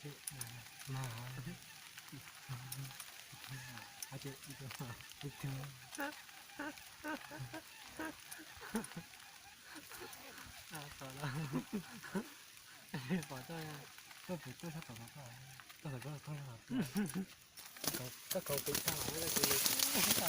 Mas, hais tias ib tug, ib tug, pom tuaj, tuaj pem tuaj sab tom, tuaj tom, tuaj tom, koj kaus pem tag los kuv